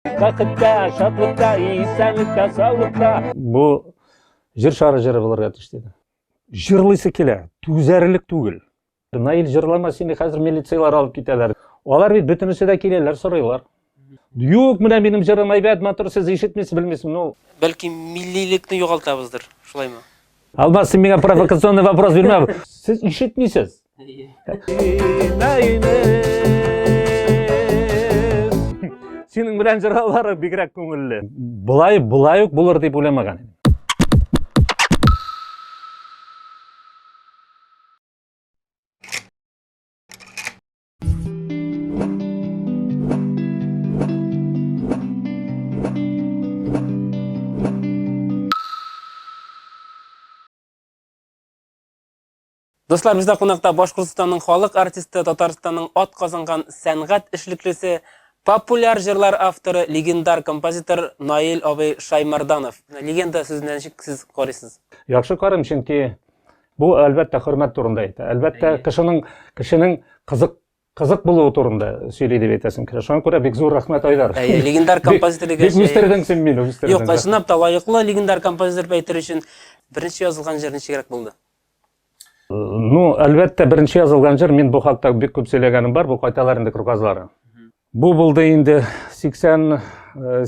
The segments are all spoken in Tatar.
Бәхеттә, шатлыкта, исәнлектә, саулыкта. Бу җыр шары җыры булырга тиеш диде. Җырлыйсы килә, түзәрлек түгел. Наил җырлама, сине хәзер милицияләр алып китәләр. Алар бит бөтенесе дә киләләр, сорыйлар. Юк, менә минем җырым әйбәт, матур, сез ишетмисез, белмисез. Ну, бәлки миллилекне югалтабыздыр, шулаймы? Алмаз, син миңа провокационный вопрос бирмә. Сез ишетмисез. Синең белән җыраулары бигрәк күңелле. Болай, болай ук булыр дип уйламаган идем. Дуслар, бездә кунакта Башкортстанның халык артисты, Татарстанның ат казанган сәнгать эшлеклесе, популяр җырлар авторы, легендар композитор Наил абый Шаймарданов. Легенда сүзенә ничек сез карыйсыз? Яхшы карыйм, чөнки Бу әлбәттә хөрмәт турында әйтә. Әлбәттә, кешенең кешенең кызык кызык булуы турында сөйли дип әйтәсем килә. Шуңа күрә бик зур рәхмәт, Айдар. Әйе, легендар композитор дигәч. Бик үстердең син мине, үстердең. Юк, чынлап та лаеклы легендар композитор дип әйтер өчен беренче язылган җыр ничегрәк булды? Ну, әлбәттә, беренче язылган җыр, мин бу хакта бик күп сөйләгәнем бар, бу Кайталар инде кыр казлары. Бу булды инде 80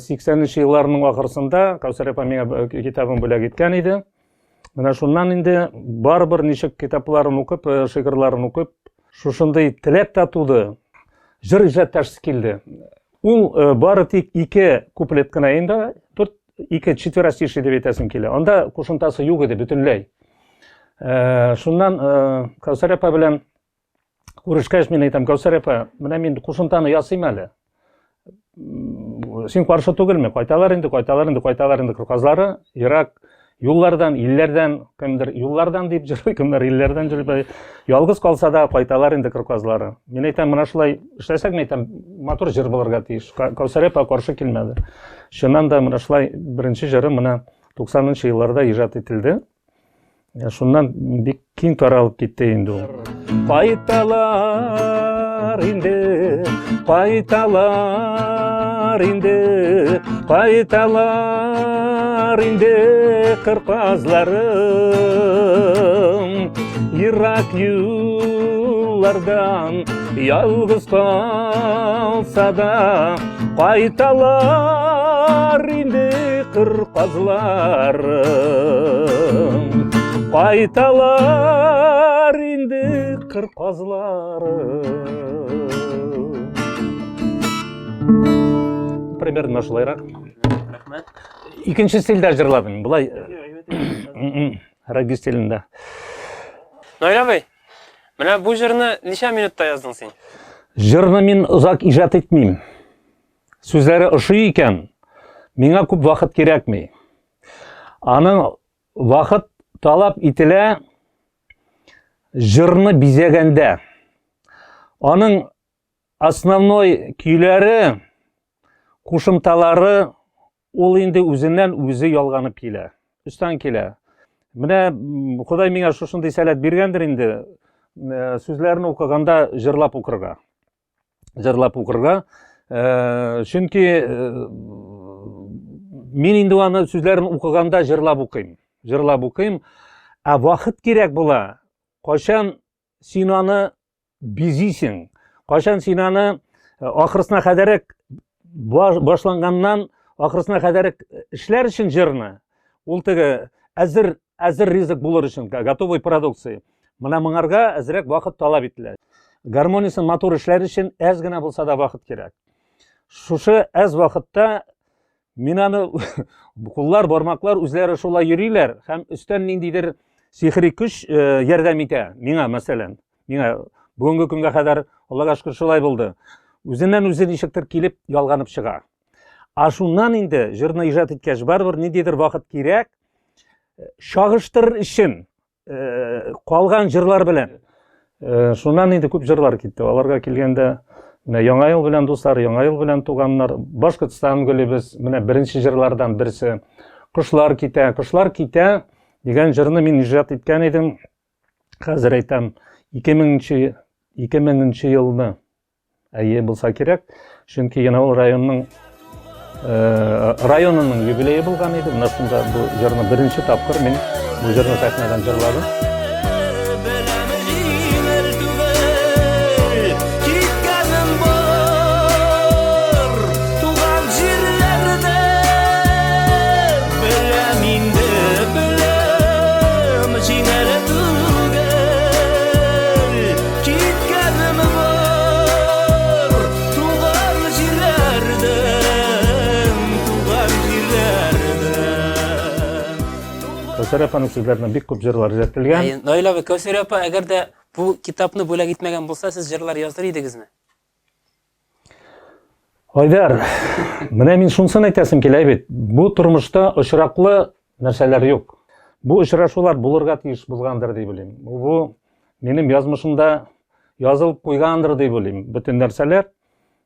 80 елларның ахырсында Кәүсәр апа миңа китабын бүләк иткән иде. Менә шуннан инде барыбер ничек китапларын укып, шигырьләрен укып, шушындый теләк тә туды. Җыр иҗатташысы килде. Ул бары тик ике куплет кына инде, дүрт, ике четверостишие дип әйтәсем килә. Анда кушымтасы юк иде бөтенләй. Шуннан Кәүсәр апа белән күрешкәч мин әйтәм, Кәүсәр апа, менә мин кушымтаны ясыйм әле. Син каршы түгелме? Кайталар инде, кайталар инде, кайталар инде кырказлары. Ерак юллардан, илләрдән, кемдер юллардан дип җырлый, кемдер илләрдән җырлый. Ялгыз калса да кайталар инде кырказлары. Мин әйтәм, менә шулай эшләсәк, мин әйтәм, матур җыр булырга тиеш. Кәүсәр апа каршы килмәде. Чыннан да менә шулай беренче җырым менә 90 елларда иҗат ителде. Шуннан бик киң таралып китте инде ул. Кайталар инде, кайталар инде, кайталар инде кыр казларым. Ерак юллардан ялгыз калса да, кайталар инде кыр казларым. Кайталар инде кыр казларым. Примерно шулайрак. Рәхмәт. Икенче стильдә җырладым. Болай регги стилендә. Наил абый, менә бу җырны ничә минутта яздың син? Җырны мин озак иҗат итмим. Сүзләре ошый икән, миңа күп вакыт кирәкми. Аның вакыт таләп ителә җырны бизәгәндә. Аның основной көйләре, кушымталары ул инде үзеннән үзе ялганып килә. Өстән килә. Менә Ходай миңа шушындый сәләт биргәндер инде, сүзләрен укыганда җырлап укырга. Җырлап укырга. Чөнки мин инде аны сүзләрен укыганда җырлап укыйм. Җырлап укыйм. Ә вакыт кирәк була. Кайчан син аны бизисең? Кайчан син аны ахырысына кадәрек башланганнан ахырысына кадәрек эшләр өчен җырны, ул теге әзер әзер ризык булыр өчен, готовый продукция. Менә моңарга әзрәк вакыт таләп ителә. Гармониясен матур эшләр өчен әз генә булса да вакыт кирәк. Шушы әз вакытта мин аны куллар, бармаклар үзләре шулай йөриләр һәм өстән ниндидер сихри көч ярдәм итә миңа, мәсәлән. Миңа бүгенге көнгә кадәр Аллага шөкер шулай булды. Үзеннән үзе ничектер килеп ялганып чыга. А шуннан инде җырны иҗат иткәч, барыбер ниндидер вакыт кирәк чагыштырыр өчен калган җырлар белән. Шуннан инде күп җырлар китте. Аларга килгәндә, менә Яңа ел белән дуслар, Яңа ел белән туганнар, Башкортстан гөлебез, менә беренче җырлардан берсе. Кошлар китә, кошлар китә дигән җырны мин иҗат иткән идем. Хәзер әйтәм, 2000 2000 елны. Әйе, булса кирәк. Чөнки Янаул районының районының юбилее булган иде. Менә шунда бу җырны беренче тапкыр мин бу җырны сәхнәдән җырладым. Кәүсәр апаның сүзләренә бик күп җырлар иҗат. Наил абый, Кәүсәр апа, әгәр дә бу китапны бүләк итмәгән булса, сез җырлар языр идегезме? Айдар, менә мин шунысын әйтәсем килә бит. Бу тормышта очраклы нәрсәләр юк. Бу очрашулар булырга тиеш булгандыр дип уйлыйм. Бу минем язмышымда язылып куйгандыр дип уйлыйм. Бөтен нәрсәләр.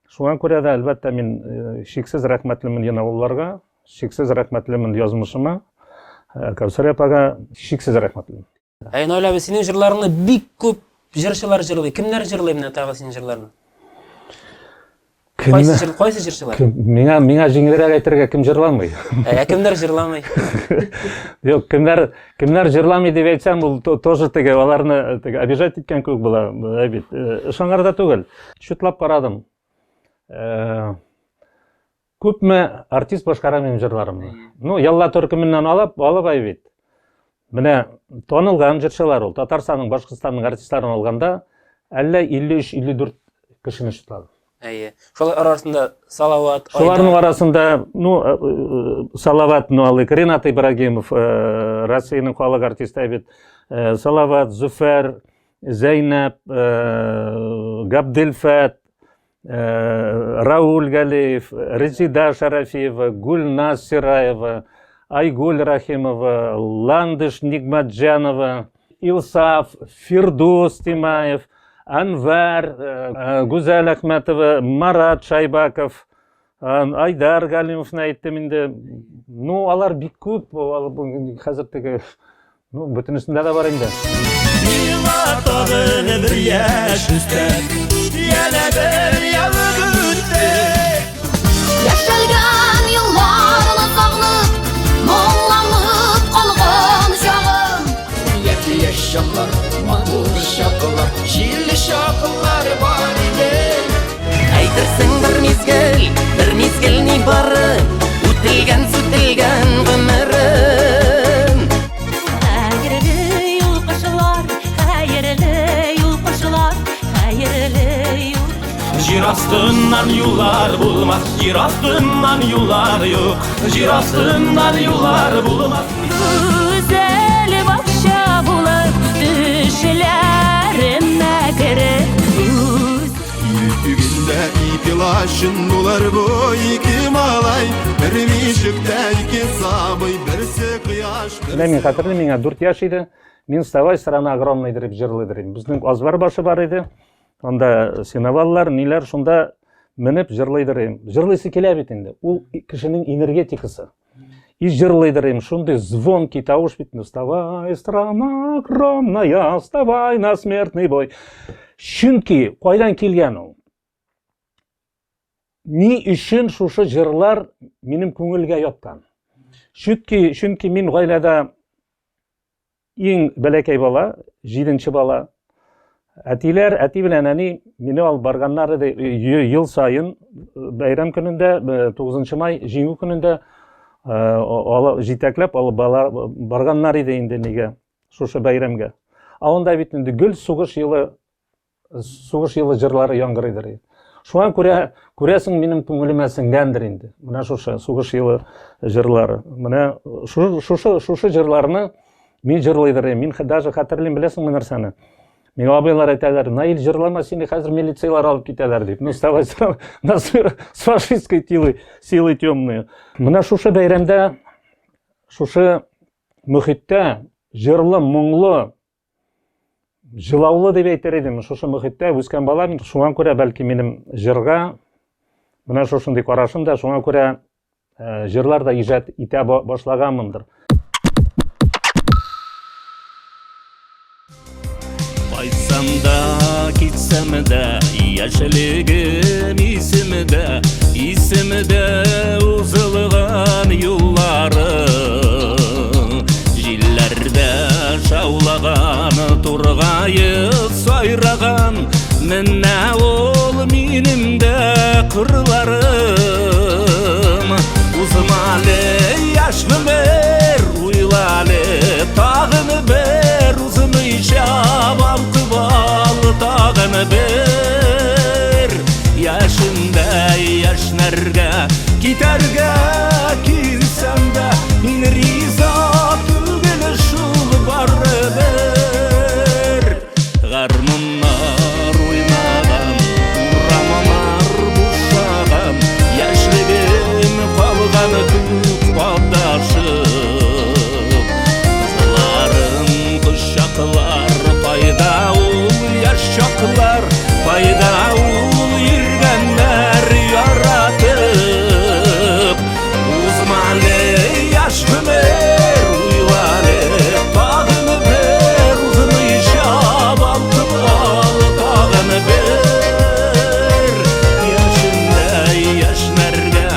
Шуңа күрә дә, әлбәттә, мин э, чиксез рәхмәтлемен Янаулларга, чиксез рәхмәтлемен язмышыма, э, Кәүсәр апага чиксез рәхмәтлемен. Әй, Наил абый, синең җырларыңны бик күп җырчылар җырлый. Кемнәр җырлый менә тагы синең җырларны? Кайсы җыр, кайсы җырчылар? Кем, миңа миңа җиңелрәк әйтергә кем җырламый. Ә кемнәр җырламый? Юк, кемнәр кемнәр җырламый дип әйтсәм, ул тоже теге аларны э, теге обижать иткән кебек була, э, бит. Э, ышанырга да түгел. Чутлап карадым. Күпме артист башкара минем җырларымны. Ну, Ялла төркеменнән алып, алып ай бит. Менә танылган җырчылар ул. Татарстанның, Башкортстанның артистларын алганда, әллә 53-54 кешене чутладым. Әйе. Шулар арасында Салават, Айдар. Шуларның арасында, ну, э, э, Салават, ну, алыйк, Ренат Ибрагимов, э, Россиянең халык артисты бит. Салават, Зөфәр, Зәйнәп, Габделфәт, Рауль Галиев, Резида Шарафиева, Гульназ Сираева, Айгуль Рахимова, Ландыш Нигматҗанова, Илсаф, Фирдус Тимаев, Анвар, э, Гүзәл Әхмәтова, Марат Шайбаков, Айдар Галимовны әйттем инде. Ну, алар бик күп, хәзер теге, ну, бөтенесендә дә бар инде. Миңа тагын бер яшь өстәп, янә бер ел үтте. Яшәлгән елларны сагынып, моңланып калган чагым. Япь-яшь чаклар, матур чаклар, җилле чаклар бар иде. Әйтерсең бер мизгел, бер мизгел ни бары, үтелгән сүтелгән гомерем. Хәерле юл кошлар, хәерле юл кошлар, хәерле юл. Җир астыннан юллар булмас, җир астыннан юллар юк, җир астыннан юллар булмас. Гүзәл бакча булып төшләремә кереп. Ил түгендә ике лачын булыр бу ике малай, бер бишектә ике сабый, берсе кояш. Менә мин хәтерлим, миңа 4 яшь иде. Мин «Вставай, страна огромная» дип җырлыйдыр идем. Безнең азбар башы бар иде. Анда сеноваллар, ниләр шунда менеп җырлыйдыр идем. Җырлыйсы килә бит инде. Ул кешенең энергетикасы. И җырлыйдыр идем. Шундый звонкий тавыш бит. Вставай, страна огромная, вставай на смертный бой. Чөнки кайдан килгән ул? Ни өчен шушы җырлар минем күңелгә яткан? Чөнки, чөнки мин гаиләдә иң бәләкәй бала, җиденче бала. Әтиләр, әти белән әни мине алып барганнар иде ел саен бәйрәм көнендә, 9 май җиңү көнендә җитәкләп алып барганнар иде инде нигә шушы бәйрәмгә. Ә анда бит инде гел сугыш елы сугыш елы җырлары яңгырыйдыр инде. Шуңа күрә, күрәсең, минем күңелемә сеңгәндер инде. Менә шушы сугыш елы җырлары. Менә шушы шушы җырларны мин җырлыйдыр. Мин даже хәтерлим, беләсеңме нәрсәне? Миңа абыйлар әйтәләр, Наил, җырлама, сине хәзер милицияләр алып китәләр дип. Ну, вставай на с фашистской силой, силой темные. Менә шушы бәйрәмдә, шушы мөхиттә җырлы, моңлы Җылаулы дип әйтер идем, шушы мөхиттә үскән бала мин, шуңа күрә бәлки минем җырга менә шушындый карашым да, шуңа күрә э, җырлар да иҗат итә башлаганмындыр. Кайтсам да, китсәм дә, яшьлегем исемдә, исемдә узып. Менә ул минем дә кырларым. Узмале яшь гомер, уйлале тагын бер узмыйча балкып ал тагын бер. Яшендә яшьнәргә китәргә килсәм дә, мин риза түгел шул барыбер. Гармуннар уйнаган, урамнар бушаган, яшьлегем калган күк адашып. Кызларын кочаклар, кайда ул яшь чаклар, кайда ул йөргәннәр яратып. Узмале яшь гомер, уйлале тагын бер узмыйча балкып ал тагын бер. Яшендә яшьнәргә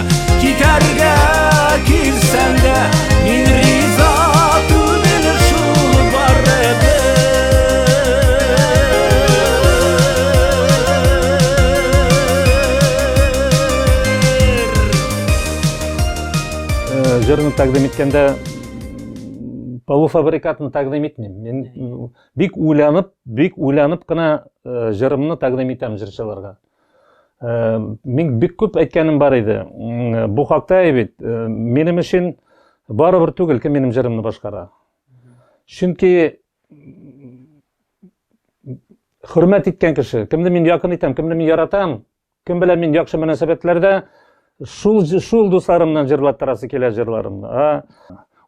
китәргә килсәң дә, мин риза түгел шул барыбер. Җырны тәкъдим иткәндә полуфабрикатны тәкъдим итмим. Мин бик уйланып, бик уйланып кына җырымны тәкъдим итәм җырчыларга. Мин бик күп әйткәнем бар иде. Бу хакта бит минем өчен барыбер түгел, кем минем җырымны башкара. Чөнки хөрмәт иткән кеше, кемне мин якын итәм, кемне мин яратам, Кем белән мин яхшы мөнәсәбәтләрдә, шул шул дусларымнан җырлаттырасы килә җырларымны. А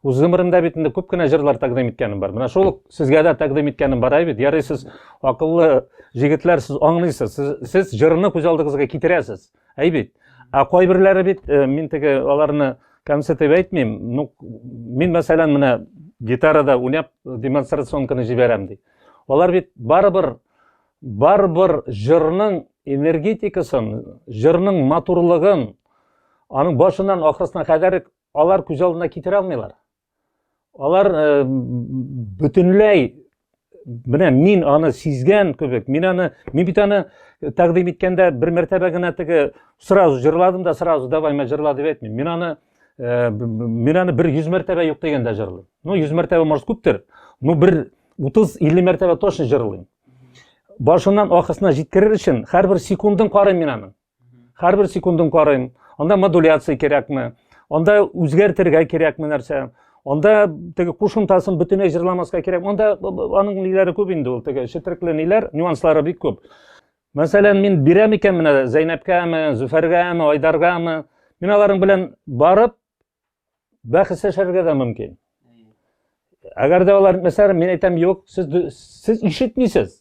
үз гомеремдә бит инде күп кенә җырлар тәкъдим иткәнем бар. Менә шул сезгә дә тәкъдим иткәнем бар әй бит. Ярый сез акыллы җегетләр, сез аңлыйсыз. Сез, сез җырны күз алдыгызга китерәсез. Әй бит. Ә кайберләре бит э, мин теге аларны кәмсетеп әйтмим. Ну, мин мәсәлән менә гитарада уйнап демонстрационканы җибәрәм ди. Алар бит барыбер Барыбер җырның энергетикасын, җырның матурлыгын, аның башыннан ахырысына кадәр алар күз алдына китерә алмыйлар. Алар э, бөтенләй менә мин аны сизгән кебек, мин аны, мин бит аны тәкъдим иткәндә бер мәртәбә генә теге сразу җырладым да сразу давай мә җырла дип әйтмим. Мин аны э, мин аны бер 100 мәртәбә юк дигәндә җырлыйм. Ну 100 мәртәбә может күптер. Ну бер 30-50 мәртәбә точно җырлыйм. Башыннан ахырсына җиткерер өчен һәрбер секундын карыйм мин аның. Һәрбер секундын карыйм. Анда модуляция кирәкме? Анда үзгәртергә кирәкме нәрсә? Анда теге кушымтасын бөтенләй җырламаска кирәк. Анда аның ниләре күп инде ул, теге четерекле ниләр, нюанслары бик күп. Мәсәлән, мин бирәм икән менә Зәйнәпкәме, Зөфәргәме, Айдаргамы, мин аларның белән барып бәхәсләшергә дә мөмкин. Әгәр дә алар, мәсәлән, мин әйтәм, юк, сез сез ишетмисез.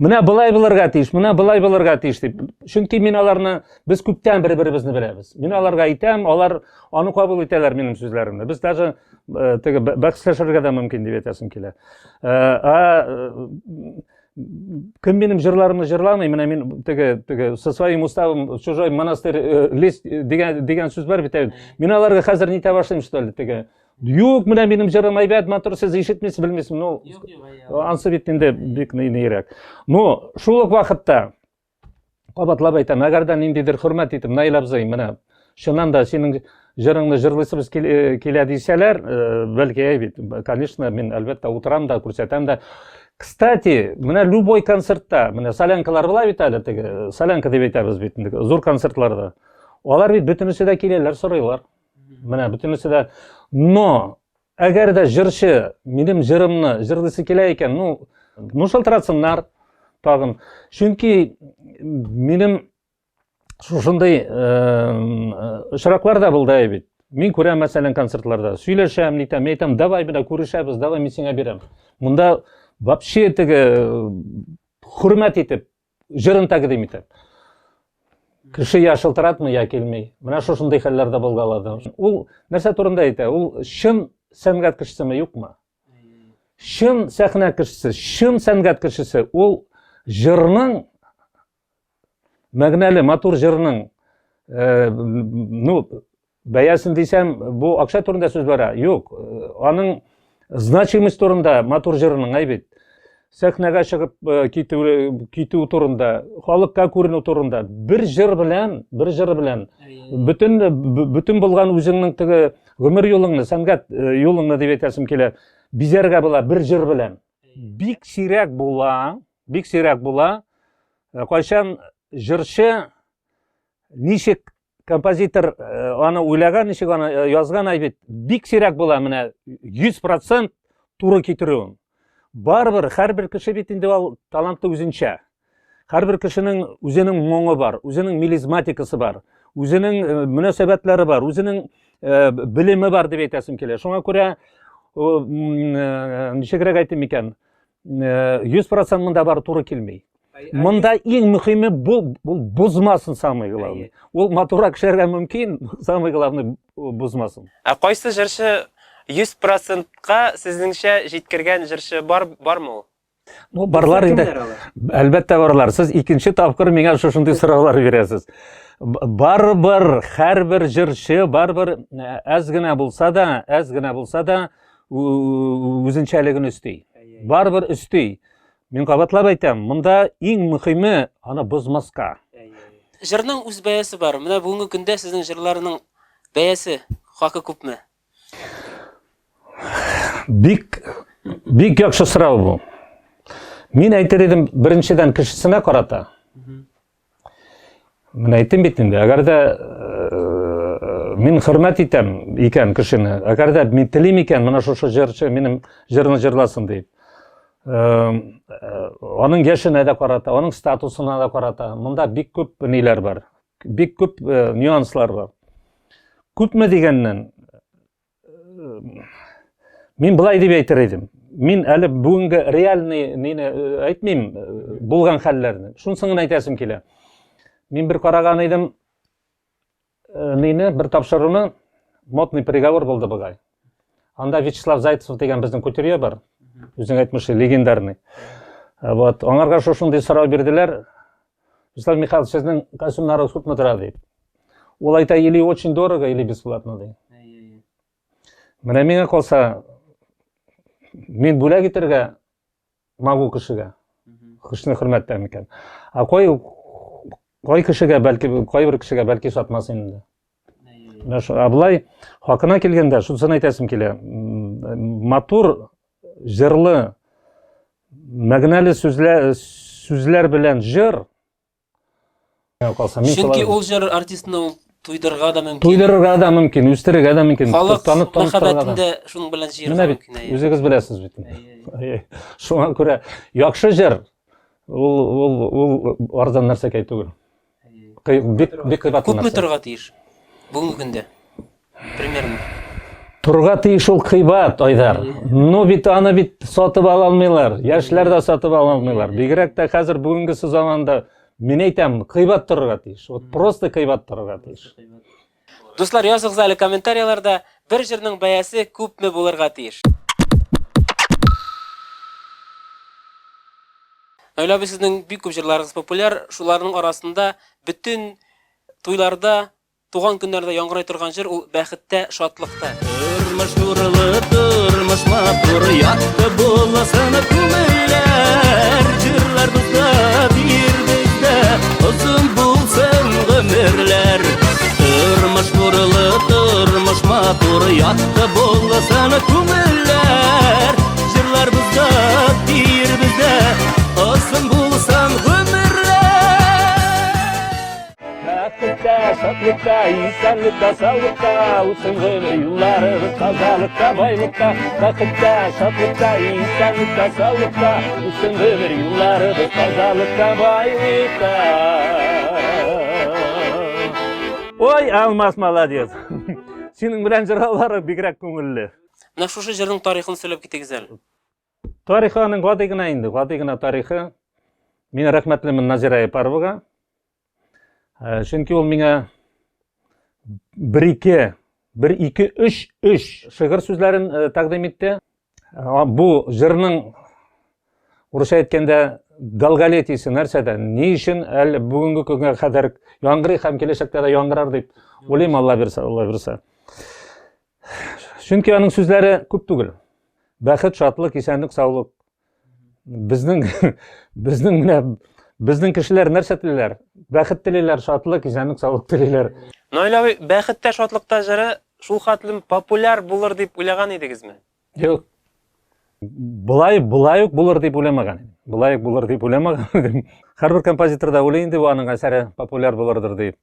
Менә былай булырга тиеш, менә былай булырга тиеш дип. Чөнки мин аларны без күптән бер-беребезне беләбез. Мин аларга әйтәм, алар аны кабул итәләр минем сүзләремне. Без даже э, теге бәхәсләшергә дә мөмкин дип әйтәсем килә. Э, ә э, кем минем җырларымны җырламый, менә мин теге теге со своим уставом в чужой монастырь э, лезть э, дигән дигән сүз бар бит әле. Мин аларга хәзер нитә башлыйм, что ли, теге. Юк, менә минем җырым әйбәт, матур, сез ишетмисез, белмисез. Ну, ансы бит инде бик нирәк. Но шул ук вакытта кабатлап әйтәм, әгәр дә ниндидер хөрмәт итеп, Наил абзый, менә чыннан да синең җырыңны җырлыйсыбыз э, килә дисәләр, э, бәлки әй бит, конечно, мин әлбәттә утырам да, күрсәтәм дә. Кстати, менә любой концертта, менә солянкалар була бит әле теге, солянка дип әйтәбез бит инде, зур концертларда. Алар бит бөтенесе дә киләләр, сорыйлар. Менә бөтенесе дә. Но Әгәр дә җырчы минем җырымны җырлыйсы килә икән, ну, ну шылтыратсыннар тагын. Чөнки минем шушындый очраклар да булды бит. Мин күрәм, мәсәлән, концертларда, сөйләшәм, нитәм, мин әйтәм, давай менә күрешәбез, давай мин сиңа бирәм. Монда вообще теге хөрмәт итеп җырын тәкъдим итә. Кеше я шылтыратмый, я килми. Менә шушындый хәлләр дә булгалады. Ул нәрсә турында әйтә? Ул чын сәнгать кешесеме, юкмы? Чын сәхнә кешесе, чын сәнгать кешесе, ул җырның мәгънәле, матур җырның э, ну, Бәясен дисәм, бу акча турында сүз бара. Юк, э, аның значимость турында матур җырының, әй бит. сәхнәгә чыгып э, китү, китү турында, халыкка күренү турында бер җыр белән, бер җыр белән бөтен бөтен булган үзеңнең теге гомер юлыңны, сәнгать э, юлыңны дип әйтәсем килә, бизәргә була бер җыр белән. Бик сирәк була, бик сирәк була. Э, кайчан җырчы ничек композитор э, аны уйлаган, ничек аны э, язган ай бит, бик сирәк була менә 100% туры китерүен. Барыбер һәрбер кеше бит инде ул талантлы үзенчә. Һәрбер кешенең үзенең моңы бар, үзенең мелизматикасы бар, үзенең э, мөнәсәбәтләре бар, үзенең белеме бар дип әйтәсем килә. Шуңа күрә ничегрәк әйтим икән, 100% монда бар туры килми. Монда иң мөһиме бу, бу бозмасын самый главный. Ул матуррак эшләргә мөмкин, самый главный бозмасын. Ә кайсы җырчы 100%-ка сезнеңчә җиткергән җырчы бар, бармы ул? Ну, барлар инде. Әлбәттә барлар. Сез икенче тапкыр миңа шушындый сораулар бирәсез. Барыбер һәрбер җырчы барыбер әз генә булса да, әз генә булса да үзенчәлеген өсти. Барыбер өсти. Мин кабатлап әйтәм, монда иң мөхиме аны бозмаска. Җырның үз бәясе бар. Менә бүгенге көндә сезнең җырларның бәясе, хакы күпме? Бик бик яхшы сорау бу. Мин әйтер идем, беренчедән кешесенә карата. Менә әйттем бит инде, әгәр дә э, мин хөрмәт итәм икән кешене, әгәр дә мин телим икән, менә шушы җырчы минем җырны җырласын дип. Э, э, аның яшенә дә карата, аның статусына да карата. Монда бик күп ниләр бар. Бик күп нюанслар бар. Күпме дигәннән, Мин былай дип әйтер идем. Мин әле бүгенге реальный мине э, әйтмим, э, булган хәлләрне. Шунысын гына әйтәсем килә. Мин бер караган идем, э, мине бер тапшыруны модный приговор булды бугай. Анда Вячеслав Зайцев дигән безнең кутюрье бар. Үзең әйтмешли, легендарный. Вот, аңарга шушындый сорау бирделәр. Вячеслав Михайлович, сезнең костюмнарыгыз күпме тора дип. Ул әйтә, или очень дорого, или бесплатно ди. Менә миңа калса, мин бүләк итәргә могу кешегә. Кешене хөрмәттәм икән. Ә кай кай кешегә бәлки кайбер кешегә бәлки сатмас инде. Менә шу ә хакына килгәндә шунысын әйтәсем килә. Матур җырлы мәгънәле сүзләр сүзләр белән җыр калса мин Чөнки ул җыр артистны ул туйдырырга да мөмкин. Туйдырырга да мөмкин, үстерергә дә мөмкин. Халык мәхәббәтен дә шуның белән җыярга Менә бит, үзегез беләсез бит. Шуңа күрә яхшы җыр ул ул ул арзан нәрсәкәй түгел. Бик бик кыйбат Күпме торырга тиеш бүгенге көндә? Примерно. Торырга тиеш ул кыйбат, Айдар. Ну бит аны бит сатып ала алмыйлар. Яшьләр дә сатып ала алмыйлар. Бигрәк тә хәзер бүгенгесе заманда мин әйтәм, кыйбат торырга тиеш. Вот просто кыйбат торырга тиеш. Дуслар, языгыз әле комментарийларда, бер җырның бәясе күпме булырга тиеш? Наил абый, сезнең бик күп җырларыгыз популяр, шуларның арасында бөтен туйларда, туган көннәрдә яңгырай торган җыр ул Бәхеттә, шатлыкта. Тормыш нурлы, тормыш матур, якты булсын күңелләр. Җырлар бездә, бир бездә, озын булсын гомерләр. Тормыш нурлы, тормыш матур, якты булсын күңелләр. Җырлар бездә, бир бездә, озын булсын гомерләр. Бәхеттә, шатлыкта, исәнлектә, саулыкта, үтсен гомер юлларыбыз тазалыкта, байлыкта. Бәхеттә, шатлыкта, исәнлектә, саулыкта, үтсен гомер юлларыбыз тазалыкта, байлыкта. Ой, Алмаз молодец. Синең белән җыраулары бигрәк күңелле. Менә шушы җырның тарихын сөйләп китегез әле. Тарихы аның гади генә инде, гади генә тарихы. Мин рәхмәтлемен Назира Япаровага. Э, чөнки ул миңа бер ике, бер ике, өч, өч шигырь сүзләрен э, тәкъдим итте. Э, бу җырның урысча әйткәндә долголетиесе нәрсәдә? Ни өчен әле бүгенге көнгә кадәр яңгырый һәм киләчәктә дә яңгырар дип уйлыйм, Алла бирсә, Алла бирсә. Чөнки аның сүзләре күп түгел. Бәхет, шатлык, исәнлек, саулык. Безнең безнең менә безнең кешеләр нәрсә телиләр? Бәхет телиләр, шатлык, исәнлек, саулык телиләр. Наил абый, Бәхеттә, шатлыкта җыры шул хәтлем популяр булыр дип уйлаган идегезме? Юк. Болай, болай ук булыр дип уйламаган идем. Болай ук булыр дип уйламаган идем. Һәрбер композитор да уйлый инде бу аның әсәре популяр булырдыр дип.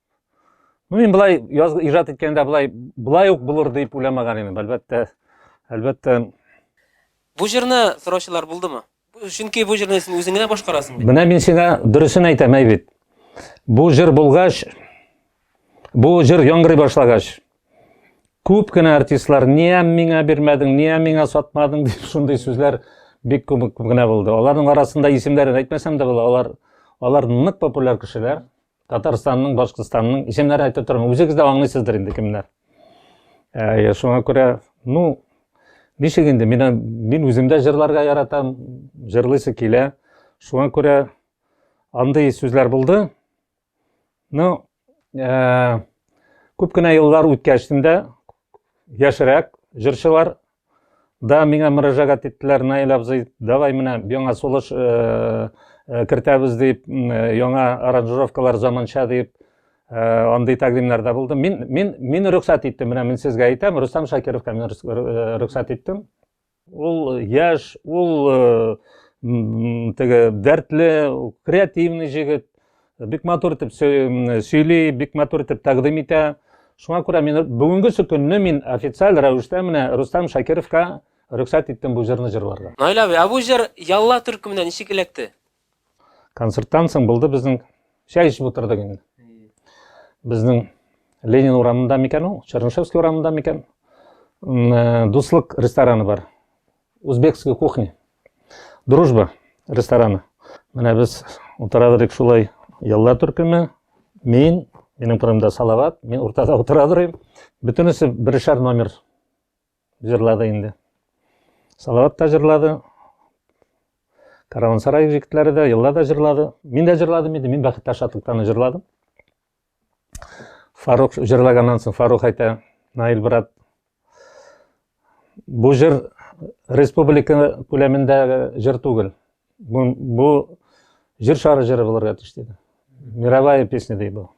Ну, мин болай яз, иҗат иткәндә болай, болай ук булыр дип уйламаган идем, әлбәттә. Әлбәттә. Бу җырны сораучылар булдымы? Чөнки бу җырны син үзең генә башкарасың бит. Менә мин сиңа дөресен әйтәм, әй бит. Бу җыр булгач, бу җыр яңгырый башлагач, күп кенә артистлар ния миңа бирмәдең, ния миңа сатмадың дип шундый сүзләр бик күп кенә булды. Аларның арасында исемнәрен әйтмәсәм дә була, алар алар нык популяр кешеләр. Татарстанның, Башкортстанның исемнәрен әйтеп тормыйм. Үзегез дә аңлыйсыздыр инде кемнәр. Ә, шуңа күрә, ну, ничек инде, мин, мин үзем дә җырларга яратам, җырлыйсы килә. Шуңа күрә андый сүзләр булды. Ну, ә, күп кенә еллар үткәч инде яшьрәк җырчылар да миңа мөрәҗәгать иттеләр, Наил абзый, давай менә яңа сулыш э, э, кертәбез дип, э, яңа аранжировкалар заманча дип, андый тәкъдимнәр дә булды. Мин мин мин рөхсәт иттем, менә мин сезгә әйтәм, Рөстәм Шакировка мин рөхсәт иттем. Ул яшь, ул теге дәртле, креативный җегет, бик матур итеп сөйли, бик матур итеп тәкъдим итә. Шуңа күрә мин бүгенгесе көнне мин официаль рәвештә менә Рустам Шакировка рөхсәт иттем бу җырны җырларга. Наил абый, ә бу җыр Ялла төркеменә ничек эләкте? Концерттан соң булды безнең чәй эчеп утырдык инде. Безнең Ленин урамында микән ул, Чернышевский урамында микән? Э, Дуслык рестораны бар. Узбекская кухня. Дружба рестораны. Менә без утыра идек шулай ялла төркеме. Мин, минем турымда Салават, мин уртада утыра торыйм. Бөтенесе берешәр номер җырлады инде. Салават та җырлады. Караван-сарай егетләре дә, елла да җырлады. Мин дә җырладым инде, мин Бәхеттә шатлыктан җырладым. Фарух җырлаганнан соң Фарух әйтә, Наил брат, бу җыр республика күләмендә җыр түгел. Бу, бу җыр шары җыры булырга тиеш диде. Мировая песня ди бу.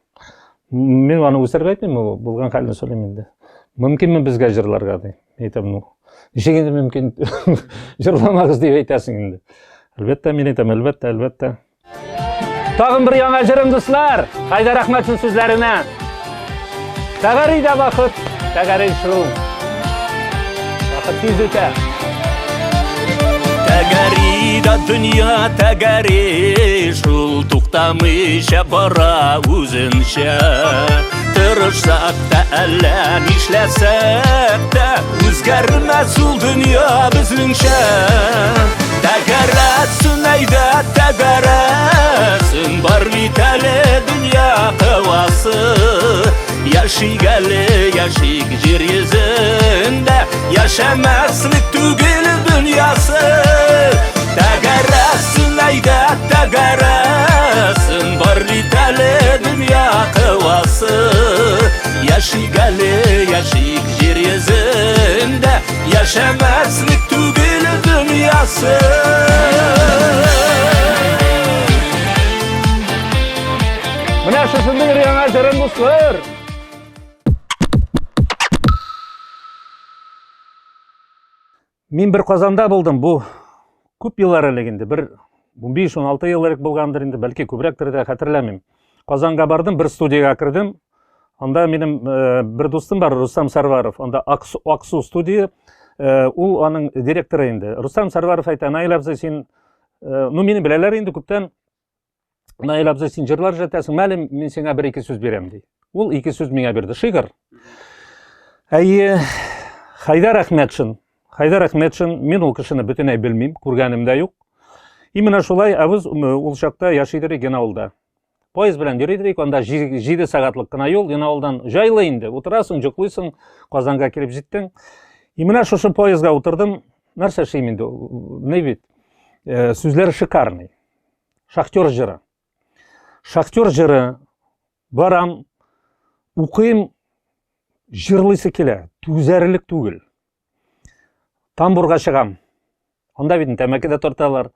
Мин аны үстереп әйтмим, ул булган хәлне сөйлим инде. Мөмкинме безгә җырларга ди. Әйтәм, ну, ничек инде мөмкин җырламагыз дип әйтәсең инде. Әлбәттә, мин әйтәм, әлбәттә, әлбәттә. Тагын бер яңа җырым, дуслар! Хайдар Әхмәтшин сүзләренә. Тәгәри дә вакыт, тәгәри шул. Вакыт тиз үтә. Тәгәри дә дөнья тәгәри шул туктамыйча бара үзенчә. Тырышсак та әллә нишләсәк тә үзгәрмәс ул дөнья безнеңчә. Тәгәрәсен әйдә тәгәрәсен бар бит әле дөнья кывасы. Яшик әле яшик җир йөзендә яшәмәслек түгел дөньясы. Тәгәрәсен әйдә тәгәрәсен бар бит әле дөнья кывасы. Яшик әле яшик җир йөзендә яшәмәслек түгел дөньясы. Менә шушындый бер яңа җырым, дуслар. Мин бер Казанда булдым, бу күп еллар элек инде, бер 15-16 ел элек булгандыр инде, бәлки күбрәктер дә, хәтерләмим. Казанга бардым, бер студиягә кердем. Анда минем э, бер дустым бар, Рустам Сарваров. Анда Аксу, Аксу студия, э, ул аның директоры инде. Рустам Сарваров әйтә, Наил абзый, син, э, ну мине беләләр инде күптән, Наил абзый, син җырлар җыртасың, мәле, мин сиңа бер-ике сүз бирәм, ди. Ул ике сүз миңа бирде. Шигырь. Әйе, Хайдар Әхмәтшин. Хайдар Әхмәтшин, мин ул кешене бөтенләй белмим, күргәнем дә юк. Именно шулай, ә без ул чакта яши идек Янаулда. Поезд белән йөри идек, анда 7 сәгатьлек кына юл, Янаулдан җайлы инде. Утырасың, йоклыйсың, Казанга килеп җиттең. И менә шушы поездга утырдым. Нәрсә эшлим инде? Ни бит? Э, сүзләр шикарный. Шахтер җыры. Шахтер җыры. Барам, укыйм, җырлыйсы килә, түзәрлек түгел. Тамбурга чыгам. Анда бит тәмәке дә тарталар.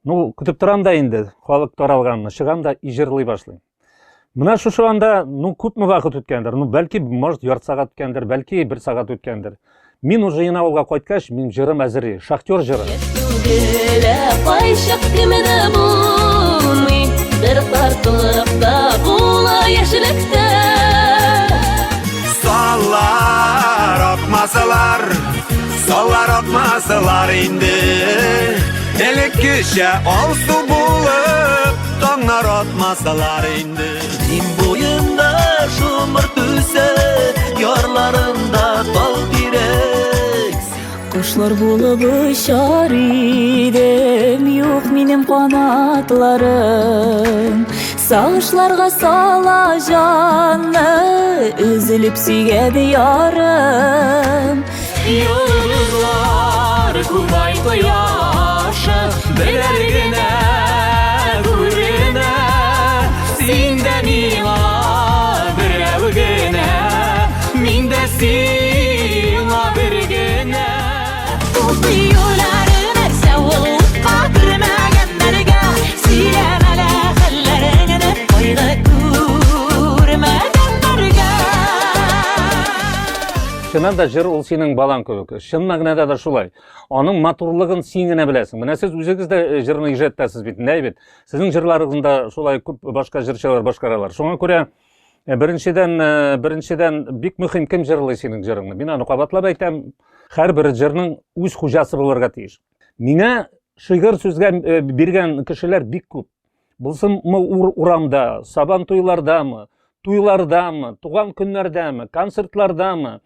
Ну, көтеп торам да инде, халык таралганны, чыгам да и җырлый башлыйм. Менә шушы анда, ну, күпме вакыт үткәндер, ну, бәлки, может, ярты сәгать үткәндер, бәлки, бер сәгать үткәндер. Мин уже Янаулга кайткач, мин җырым әзер, шахтер җыры. Кайчак кемне булмый, бер картлыкта була яшьлектә. Саллар акмасалар, саллар акмасалар инде. Элеккечә алсу булып, таңнар атмасалар инде. Дим буенда шомырт үсә, ярларында тал тирәк. Кошлар булып очар идем, юк минем канатларым. Сагышларга сала җанны, өзелеп сөйгән ярым. Йолдызлар күбай кояшы, берәр генә күренә. Син дә миңа берәү генә, мин дә сиңа бер генә. Ул сөюләре нәрсә ул утка кермәгәннәргә сөйләмәле хәлләреңне кайгы күрмәгәннәргә. Чыннан да җыр ул синең балаң кебек. Чын мәгънәдә дә шулай. Аның матурлыгын син генә беләсең. Менә сез үзегез дә э, җырны иҗат итәсез бит, нәй бит. Сезнең җырларыгызны да шулай күп башка җырчылар башкаралар. Шуңа күрә э, беренчедән, э, беренчедән бик мөһим кем җырлый синең җырыңны. Мин аны кабатлап әйтәм, һәрбер җырның үз хуҗасы булырга тиеш. Миңа шигырь сүзгә биргән кешеләр бик күп. Булсынмы урамда, сабан туйлардамы, туйлардамы, туган көннәрдәме, концертлардамы,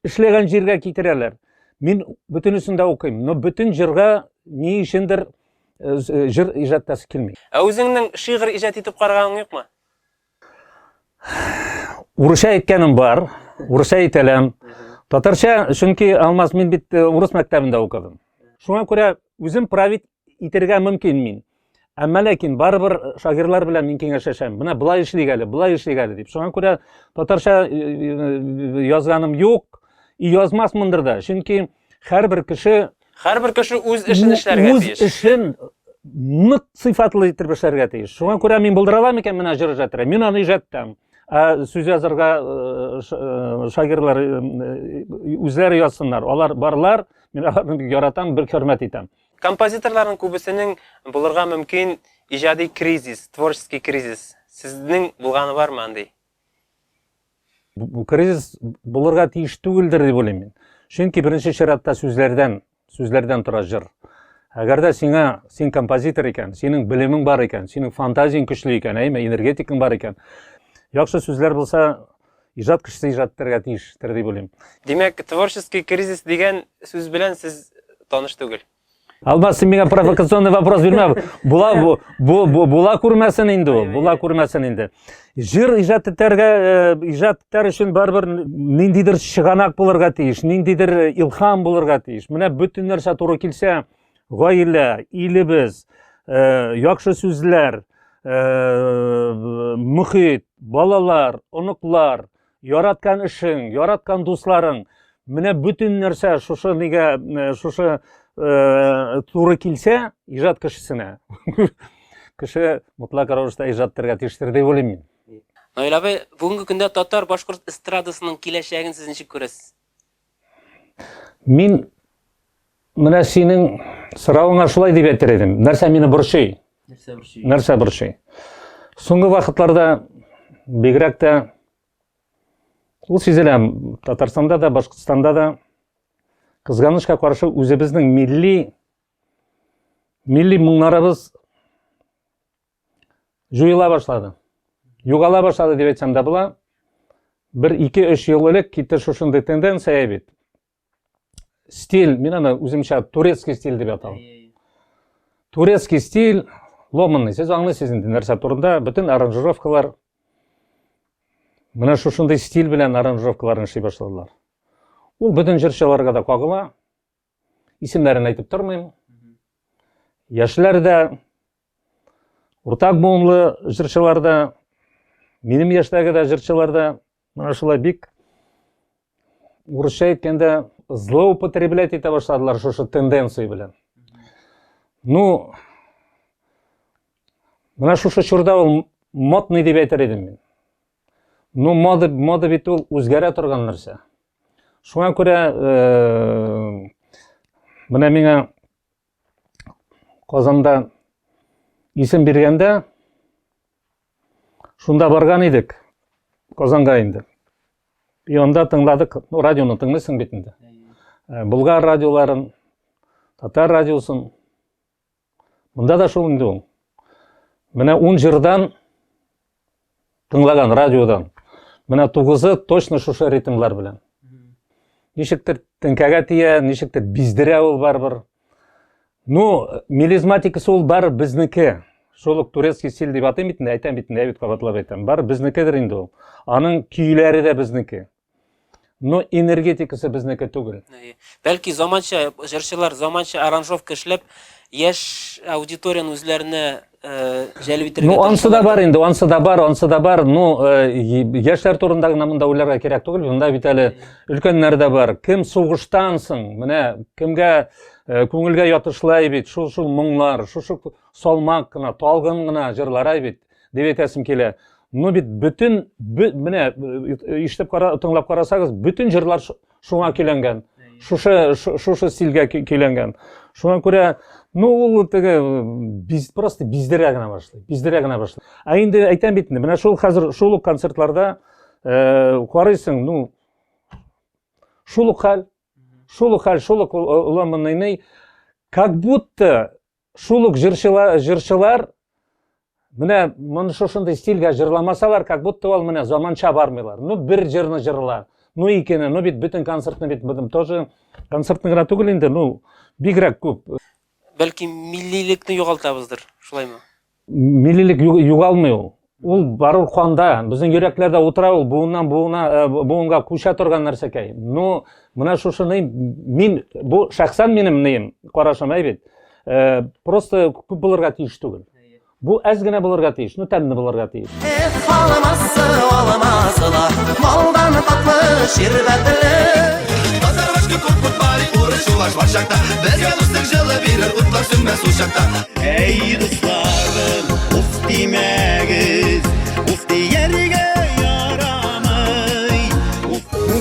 эшләгән җиргә китерәләр. Мин бөтенесен дә укыйм, но бөтен җырга ни өчендер э, э, җыр иҗат итәсе килми. Ә үзеңнең шигырь иҗат итеп караганың юкмы? Урысча әйткәнем бар, урысча әйтәләм. Татарча, чөнки Алмаз мин бит э, урыс мәктәбендә укыдым. Шуңа күрә үзем править итергә мөмкин мин. Әмма ләкин барыбер шагыйрьләр белән мин киңәшләшәм. Менә болай эшлик әле, болай эшлик әле дип. Шуңа күрә татарча э, э, язганым юк, и язмасмындыр да. Чөнки һәрбер кеше Һәрбер кеше үз эшен эшләргә үз тиеш. эшен нык сыйфатлы итеп эшләргә тиеш. Шуңа күрә мин булдыра алам икән менә җыр иҗат итәргә. Мин аны иҗат итәм. Ә сүз язарга э, шагыйрьләр үзләре язсыннар. Алар барлар, мин аларны бик яратам, бик хөрмәт итәм. Композиторларның күбесенең булырга мөмкин иҗади кризис, творческий кризис. Сезнең булганы бармы андый? Бу кризис булырга тиеш түгелдер дип уйлыйм мин. Чөнки беренче чиратта сүзләрдән, сүзләрдән тора җыр. Әгәр дә сиңа, син композитор икән, синең белемең бар икән, синең фантазияң көчле икән, әйме, энергетикаң бар икән, яхшы сүзләр булса, иҗат кешесе иҗат итәргә тиештер дип уйлыйм. Димәк, творческий кризис дигән сүз белән сез таныш түгел. Алмаз, син миңа провокационный вопрос бирмә. Була бу, бу, бу була күрмәсен инде ул, була күрмәсен инде. Җыр иҗат итәргә, э, иҗат итәр өчен барыбер ниндидер чыганак булырга тиеш, ниндидер э, илһам булырга тиеш. Менә бөтен нәрсә туры килсә, гаилә, илебез, э, яхшы сүзләр, мөхит, балалар, оныклар, яраткан эшең, яраткан дусларың, менә бөтен нәрсә шушы нигә, э, шушы э, туры килсә, иҗат кешесенә. Кеше мотлак рәвештә иҗат итәргә тиештер дип уйлыйм мин. Наил абый, бүгенге көндә татар башкорт эстрадасының киләчәген сез ничек күрәсез? Мин менә синең соравыңа шулай дип әйтер идем. Нәрсә мине борчый? Нәрсә борчый? Нәрсә борчый? Соңгы вакытларда бигрәк тә ул сизелә Татарстанда да, Башкортстанда да кызганычка каршы үзебезнең милли милли моңнарыбыз җуела башлады. Югала башлады дип әйтсәм дә була. Бер, ике, өч ел элек китте шушындый тенденция бит. Стиль, мин аны үземчә турецкий стиль дип атам. Турецкий стиль ломанный. Сез аңлыйсыз инде нәрсә турында. Бөтен аранжировкалар менә шушындый стиль белән аранжировкаларны эшли башладылар. Ул бөтен җырчыларга да кагыла. Исемнәрен әйтеп тормыйм. Яшьләр дә, уртак буынлы җырчылар да, минем яшьтәге дә җырчылар да менә шулай бик урысча әйткәндә злоупотреблять итә башладылар шушы тенденция белән. Ну, Менә шушы чорда ул модный дип әйтер идем мин. Ну, мода, мода бит ул үзгәрә торган нәрсә. Шуңа күрә э, менә миңа Казанда исем биргәндә шунда барган идек. Казанга инде. И анда тыңладык, ну, радионы тыңлыйсың бит инде. Э, Болгар радиоларын, татар радиосын. Монда да шул инде ул. Менә 10 җырдан тыңлаган радиодан. Менә тугызы точно шушы ритмлар белән. Ничектер теңкәгә тия, ничектер биздерә ул барыбер. Ну, мелизматикасы ул бар безнеке. Шул ук турецкий стиль дип атыйм бит инде, әйтәм бит инде, әйбит кабатлап әйтәм. Бар безнекедер инде ул. Аның көйләре дә безнеке. Но энергетикасы безнеке түгел. Бәлки заманча җырчылар заманча аранжировка эшләп, яшь аудиторияне үзләренә э, җәлеп итәргә. Ну, ансы да бар инде, ансы да бар, ансы да бар. Ну, э, яшьләр турында гына монда уйларга кирәк түгел. Монда бит әле өлкәннәр дә бар. Кем сугыштан соң, менә кемгә э, күңелгә ятышлай бит, шул-шул моңнар, шушы салмак кына, талгын гына җырлар бит. дип әйтәсем килә. Но бит бөтен менә э, ишетеп кара, тыңлап карасагыз, бөтен җырлар шуңа көйләнгән. Шушы шушы стильгә көйләнгән. Шуңа күрә, ну ул теге биз просто биздерә генә башлый. Биздерә генә башлый. Ә инде әйтәм бит инде, менә шул хәзер шул ук концертларда э, карыйсың, ну шул ук хәл, шул ук хәл, шул ук ломаный, как будто Шул ук җырчылар, җырчылар менә моны шушындый стильгә җырламасалар, как будто ул менә заманча бармыйлар. Ну бер җырны җырла, ну икене, ну бит бөтен концертны бит бөтен тоже концертны гына түгел инде, ну бигрәк күп. Бәлки миллилекне югалтабыздыр, шулаймы? Миллилек югалмый ул. Ул барыр канда, безнең йөрәкләрдә утыра ул, буыннан буына, э, буынга күчә торган нәрсәкәй. Ну, менә шушыны мин бу шәхсән минем нием, карашым әй бит. Э, просто күп булырга тиеш түгел. Бу әз генә булырга тиеш, ну тәмле булырга тиеш. Эх, алмасы, алмасы да, балдан татлы, ширбәтле. Татар башка күп күп бар, урыс чуваш бар чакта, безгә дуслык җылы бирер, утлар сүнмәс ул чакта. Әй, дусларым, уф димәгез, уф дияргә ярамый.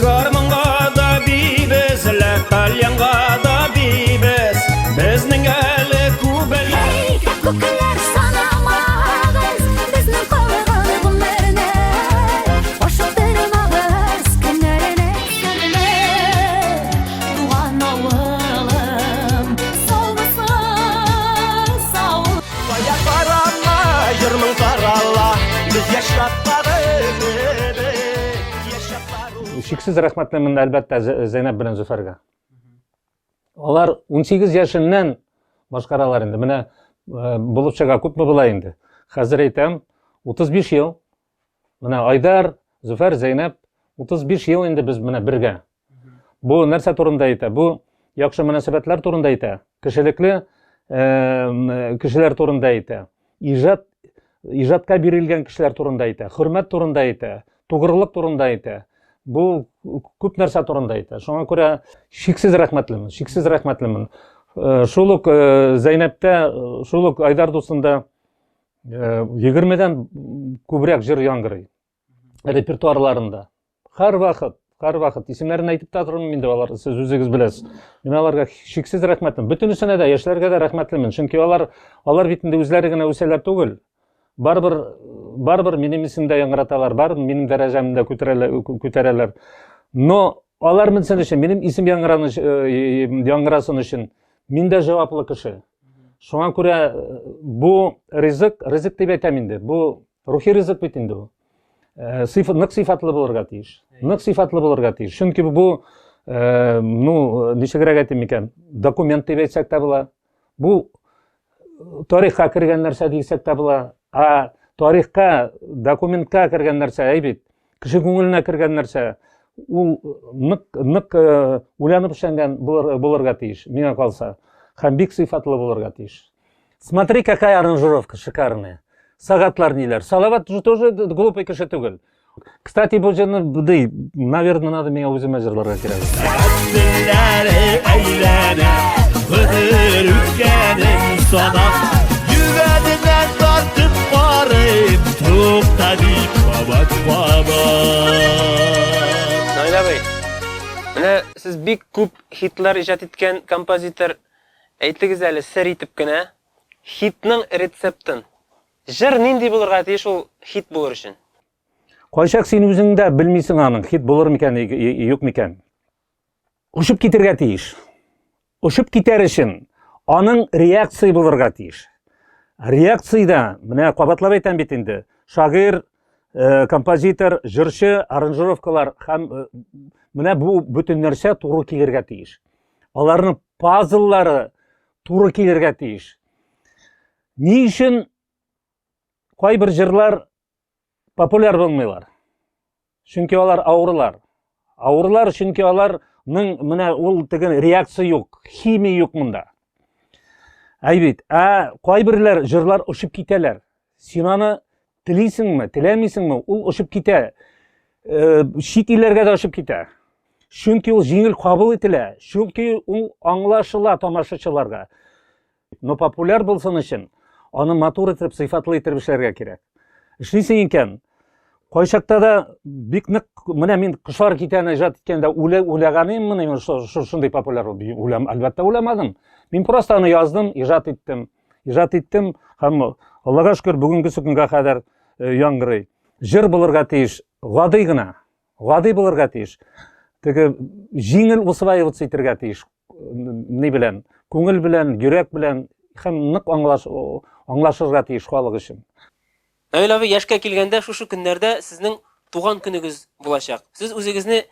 Гармунга да бибез, лә тальянга да бибез. Безнең әле күп әле. Әй, күкеләр санамагыз, безнең калган гомерне. Ашыктырмагыз көннәрне. Серле туган авылым, саумысың, сау. Кая карама, җырмың тарала, без яшь чактагы кебек, яшь чаклар ул. Чиксез рәхмәтлемен, әлбәттә, Зәйнәп белән Зөфәргә. Алар 18 яшеннән башкаралар инде. Менә э, булып чыга күпме була инде. Хәзер әйтәм, 35 ел. Менә Айдар, Зөфәр, Зәйнәп 35 ел инде без менә бергә. Бу нәрсә турында әйтә? Бу яхшы мөнәсәбәтләр турында әйтә. Кешелекле э, кешеләр турында әйтә. Иҗат иҗатка бирелгән кешеләр турында әйтә, хөрмәт турында әйтә, тугрылык турында әйтә. Бу күп нәрсә турында әйтә. Шуңа күрә чиксез рәхмәтлемен, чиксез рәхмәтлемен. Э, шул ук э, Зәйнәптә, шул ук Айдар дусында 20-дән күбрәк җыр яңгырый репертуарларында. Һәрвакыт, һәрвакыт исемнәрен әйтеп тә тормыйм инде алар, сез үзегез беләсез. Мин аларга чиксез рәхмәтлемен. Бөтенесенә дә, яшьләргә дә рәхмәтлемен. Чөнки алар алар бит инде үзләре генә үсәләр түгел. Барыбер барыбер минем исемдә яңгыраталар, барыбер минем дәрәҗәмне дә күтәрәләр, күтәрәләр. Но алар менсен өчен, минем исем яңгырасын өчен мин дә җаваплы кеше. Шуңа күрә э, бу ризык, ризык дип әйтәм инде. Бу рухи ризык бит инде бу. Э, сыйфат, нык сыйфатлы булырга тиеш. Нык сыйфатлы булырга тиеш. Чөнки бу э, ну, ничегрәк әйтим икән, документ дип әйтсәк тә була. Бу тарихка кергән нәрсә дисәк тә була. Ә тарихка, документка кергән нәрсә әй бит. Кеше күңеленә кергән нәрсә. Ул нык нык э, уйланып эшләнгән булыр, булырга тиеш, миңа калса. Һәм бик сыйфатлы булырга тиеш. Смотри, какая аранжировка шикарная. Сагатлар ниләр. Салават же тоже глупый кеше түгел. Кстати, бу җырны, ди, наверное, надо миңа үземә җырларга кирәк. Көннәре әйләнә, гомер үткәнен санап, йөгәненнән тартып. җырларым Тукта дип кабат кабат. Наил абый, менә сез бик күп хитлар иҗат иткән композитор. Әйтегез әле сер итеп кенә, хитның рецептын. Җыр нинди булырга тиеш ул хит булыр өчен? Кайчак син үзең дә белмисең аның хит булыр микән, юк микән. Очып китергә тиеш. Очып китәр өчен аның реакция булырга тиеш. Реакциядә, менә кабатлап әйтәм бит инде, шагыйрь, э, композитор, җырчы, аранжировкалар һәм э, менә бу бөтен нәрсә туры килергә тиеш. Аларның пазллары туры килергә тиеш. Ни өчен кайбер җырлар популяр булмыйлар. Чөнки алар авырулар. Авырулар, чөнки аларның менә ул теге реакция юк, химия юк монда. Әй бит, ә кайберләр җырлар очып китәләр. Син аны телисеңме, теләмисеңме, ул очып китә. Э, чит илләргә дә очып китә. Чөнки ул җиңел кабул ителә, чөнки ул аңлашыла тамашачыларга. Но популяр булсын өчен аны матур итеп, сыйфатлы итеп эшләргә кирәк. Эшлисең икән, кайчакта да бик нык, менә мин Кошлар китәне иҗат иткәндә үлә, уйлаганым моны, мин шундый популяр булып, үләм, әлбәттә уйламадым. Мин просто аны яздым, иҗат иттем. Иҗат иттем һәм Аллага шөкер, бүгенгесе көнгә кадәр э, яңгырый. Җыр булырга тиеш, гади гына, гади булырга тиеш. Теге җиңел усваиваться итергә тиеш. Ни белән? Күңел белән, йөрәк белән һәм нык аңлаш, аңлашырга тиеш халык өчен. Наил абый, яшькә килгәндә, шушы көннәрдә сезнең туган көнегез булачак. Сез үзегезне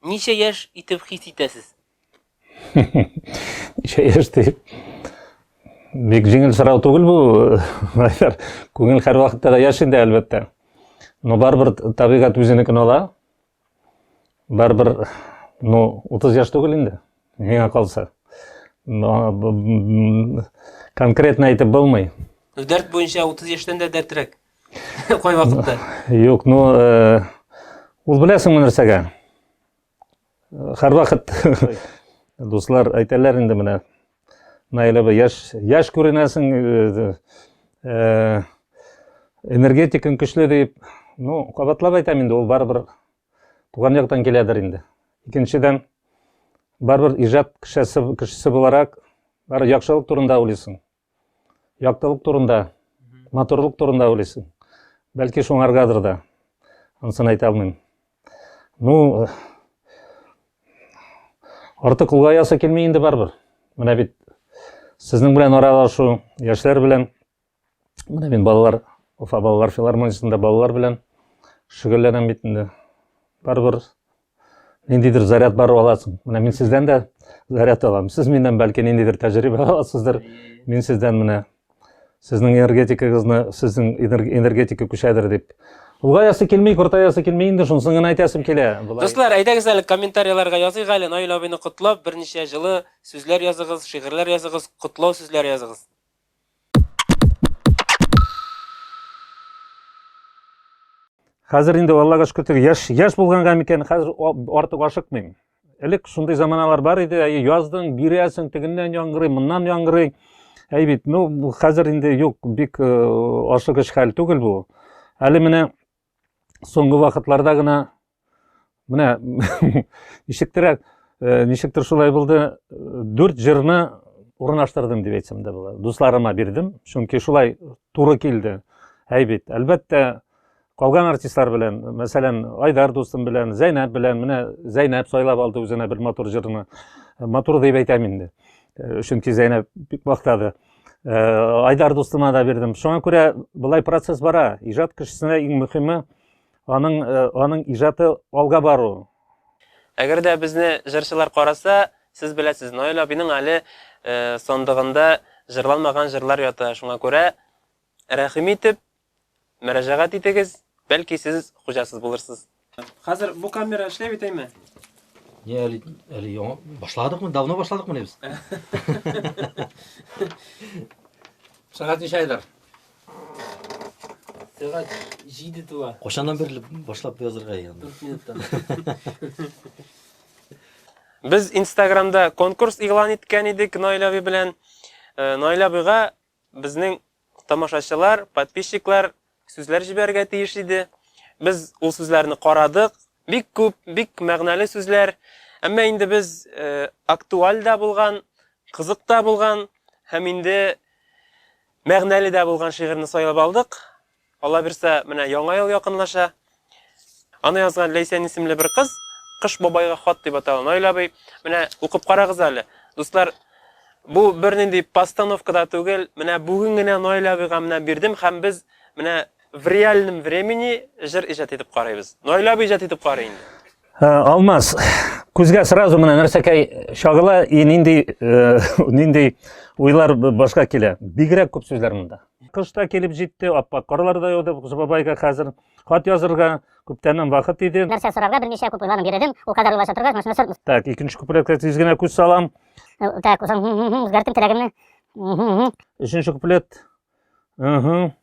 ничә яшь итеп хис итәсез? Ничә яшь дип? Бик җиңел сорау түгел бу, Айдар. Күңел һәрвакытта да яшь инде, әлбәттә. Но барыбер табигать үзенекен ала. Барыбер, ну, 30 яшь түгел инде, миңа калса. Конкретно әйтеп булмый. Ну, дәрт буенча 30 яшьтән дә дәртрәк. Кай вакытта? Юк, ну, э, ул беләсеңме нәрсәгә? Һәрвакыт дуслар әйтәләр инде менә. Наил абый, яшь, яшь күренәсең, э, э, энергетикаң көчле дип. Ну, кабатлап әйтәм инде, ул барыбер туган яктан киләдер инде. Икенчедән, барыбер иҗат кешесе, кешесе буларак, бары яхшылык турында уйлыйсың. Яктылык турында, матурлык турында уйлыйсың. Бәлки шуңаргадыр да. Анысын әйтә алмыйм. Ну, артык олгаясы килми инде барыбер. Менә бит сезнең белән аралашу, яшьләр белән, менә мин балалар, Уфа балалар филармониясендә балалар белән шөгыльләнәм бит инде. Барыбер ниндидер заряд бар аласың. Менә мин сездән дә заряд алам. Сез миннән бәлки ниндидер тәҗрибә аласыздыр. Мин сездән менә сезнең энергетикагызны, сезнең энергетика күчәдер дип. Олгаясы килми, кортаясы килми инде, шунысын гына әйтәсем килә. Болай... Дуслар, әйдәгез әле комментарийларга языйк әле, Наил абыйны котлап, берничә җылы сүзләр языгыз, шигырьләр языгыз, котлау сүзләре языгыз. Хәзер инде Аллага шөкер, яшь, яшь булганга микән, хәзер артык ашыкмыйм. Элек шундый заманалар бар иде, әйе, яздың, бирәсең, тегеннән яңгырый, моннан яңгырый. Әй бит, ну, хәзер инде юк, бик э, ашыгыч хәл түгел бу. Әле менә соңгы вакытларда гына менә ничектерәк, э, ничектер шулай булды, дүрт җырны урнаштырдым дип әйтсәм дә була. Дусларыма бирдем, чөнки шулай туры килде. Әй бит, әлбәттә, Калган артистлар белән, мәсәлән, Айдар дустым белән, Зәйнәб белән, менә Зәйнәб сайлап алды үзенә бер матур җырны. Матур дип әйтәм инде. Э, чөнки Зәйнәб бик мактады. Э, Айдар дустыма да бирдем. Шуңа күрә болай процесс бара. Иҗат кешесенә иң мөһиме аның э, аның иҗаты алга бару. Әгәр дә безне җырчылар караса, сез беләсез, Наил абыйның әле сандыгында җырланмаган җырлар ята. Шуңа күрә рәхим итеп, Мөрәҗәгать итегез, бәлки сез хуҗасыз булырсыз. Хәзер бу камера эшләй бит, әйме? Не, әле, әле яңа башладыкмы? Давно башладыкмы без? Сәгать ничә, Айдар? Сәгать 7 тула. Кайчаннан бирле башлап язырга инде? 4 минуттан. Без Инстаграмда конкурс игълан иткән идек Наил абый белән. Э, Наил абыйга безнең тамашачылар, подписчиклар сүзләр җибәрергә тиеш иде. Без ул сүзләрне карадык. Бик күп, бик мәгънәле сүзләр. Әмма инде без э, актуаль да булган, кызык та булган һәм инде мәгънәле дә булган шигырьне сайлап алдык. Алла бирсә, менә Яңа ел якынлаша. Аны язган Ләйсән исемле бер кыз Кыш бабайга хат дип атала. Наил абый, менә укып карагыз әле. Дуслар, бу бернинди постановка да түгел. Менә бүген генә Наил абыйга менә бирдем һәм без менә в реальном времени җыр иҗат итеп карыйбыз. Наил абый иҗат итеп карый инде. Э, Алмаз, күзгә сразу менә нәрсәкәй чагыла и нинди э, нинди уйлар башка килә. Бигрәк күп сүзләр монда. Кыш та килеп җитте, аппак карлар да яуды. Кыш бабайга хәзер хат язырга күптәннән вакыт иде. Нәрсә сорарга белмичә күп уйланып йөрдем. Ул кадәр уйлаша торгач, машина сор. Так, икенче куплетка тиз генә күз салам. Э, так, үзгәрттем теләгемне. Өченче куплет. Угу.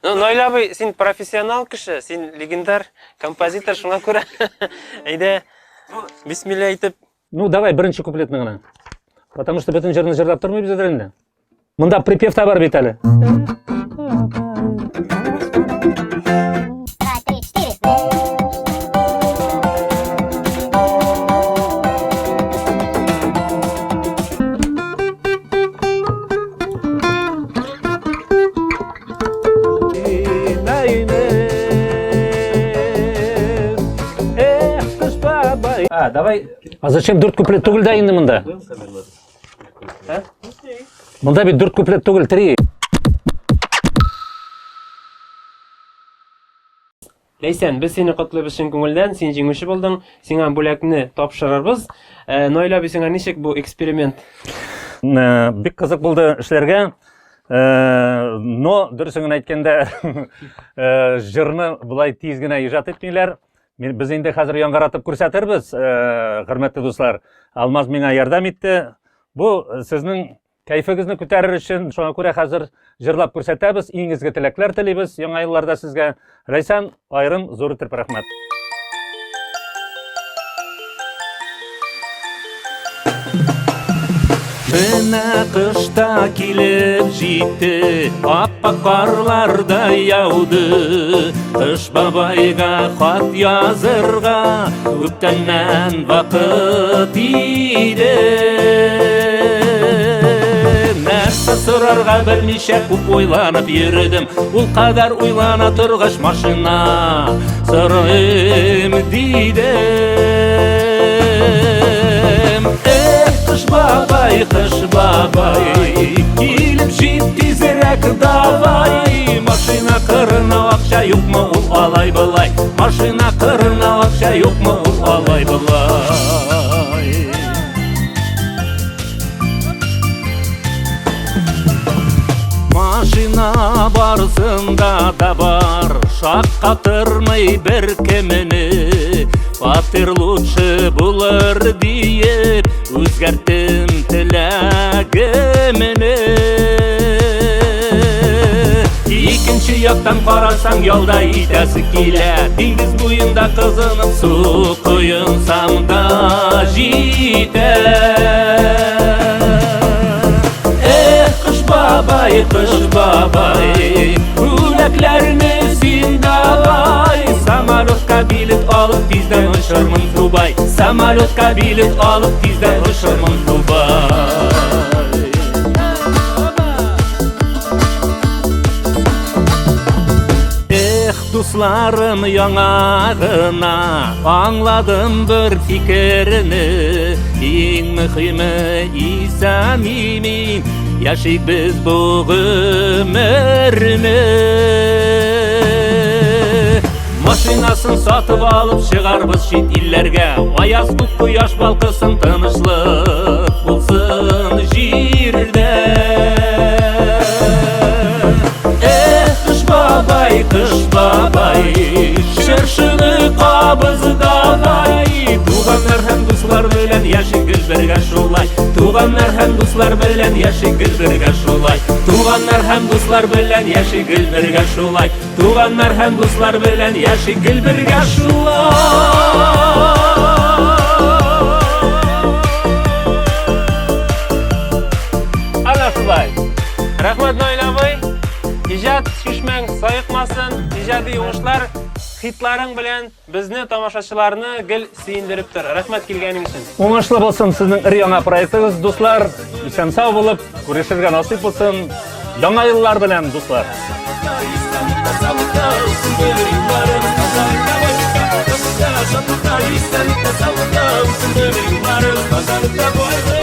Ну, Наил абый, син профессионал кеше, син легендар композитор, шуңа күрә әйдә бисмилла әйтеп. Ну, давай беренче куплетны гына. Потому что бөтен җырны җырлап тормыйбыз әле инде. Монда припев та бар бит әле. Два, три, четыре. А, давай. А зачем дүрт куплет түгел дә инде монда? Монда бит дүрт куплет түгел, три. Ләйсән, без сине котлыйбыз чын күңелдән, син җиңүче булдың, сиңа бүләкне тапшырырбыз. Э, Наил абый, сиңа ничек бу эксперимент? Э, бик кызык булды эшләргә. Э, но дөресен генә әйткәндә, җырны болай тиз генә иҗат итмиләр. Без инде хәзер яңгыратып күрсәтербез, хөрмәтле дуслар. Алмаз миңа ярдәм итте. Бу сезнең Кәефегезне күтәрер өчен, шуңа күрә хәзер җырлап күрсәтәбез, иң изге теләкләр телибез яңа елларда сезгә. Рәйсан, аерым зур итеп рәхмәт. Менә кышта килеп җитте, аппак карлар да яуды. Кыш бабайга хат язырга күптәннән вакыт иде. Нәрсә сорарга белмичә күп уйланып йөрдем. Ул кадәр уйлана торгач машина сорыйм дидем. Эх, кыш бабай, кыш бабай, килеп җит тизрәк давай. Машина кырына акча юкмы ул алай былай? Машина кырына акча юкмы ул алай былай? Машина барысында да бар, шаккатырмый бер кемне. Фатир лучше булыр диеп, үзгәрттем теләгемне. Икенче яктан карасаң, ялда итәсе килә. Диңгез буенда кызынып су коенсам да җитә. Эх, кыш бабай, кыш бабай, бүләкләрне син давай. Самолетка билет алып тиздән очырмын Дубай. Самолетка билет алып тиздән очырмын Дубай. Эх, дусларым, яңа гына аңладым бер фикерне. Иң мөһиме исән имин яшик без бу гомерне. Машинасын сатып алып чыгарбыз чит илләргә. Аяз күк кояш балкысын, тынычлык булсын җирдә. Эх, кыш бабай, кыш бабай, чыршыны кабыз давай. Туганнар һәм дуслар белән яшик гел бергә шулай. Туганнар һәм дуслар белән яшик гел бергә шулай. Туганнар һәм дуслар белән яшик гел бергә шулай. Туганнар һәм дуслар белән яшик гел бергә шулай. Ана шулай. Рәхмәт, Наил абый. Иҗат чишмәң саекмасын. булмасын, иҗади уңышлар, хитларың белән безне тамашачыларны гел сөендереп тор. Рәхмәт килгәнең өчен. Уңышлы булсын сезнең өр-яңа проектыгыз, дуслар. Исән-сау булып, күрешергә насыйп булсын. Яңа еллар белән, дуслар. Шатлыкта, исәнлектә, саулыкта, үсен юлларыбыз, тазалыкта, байлыкта.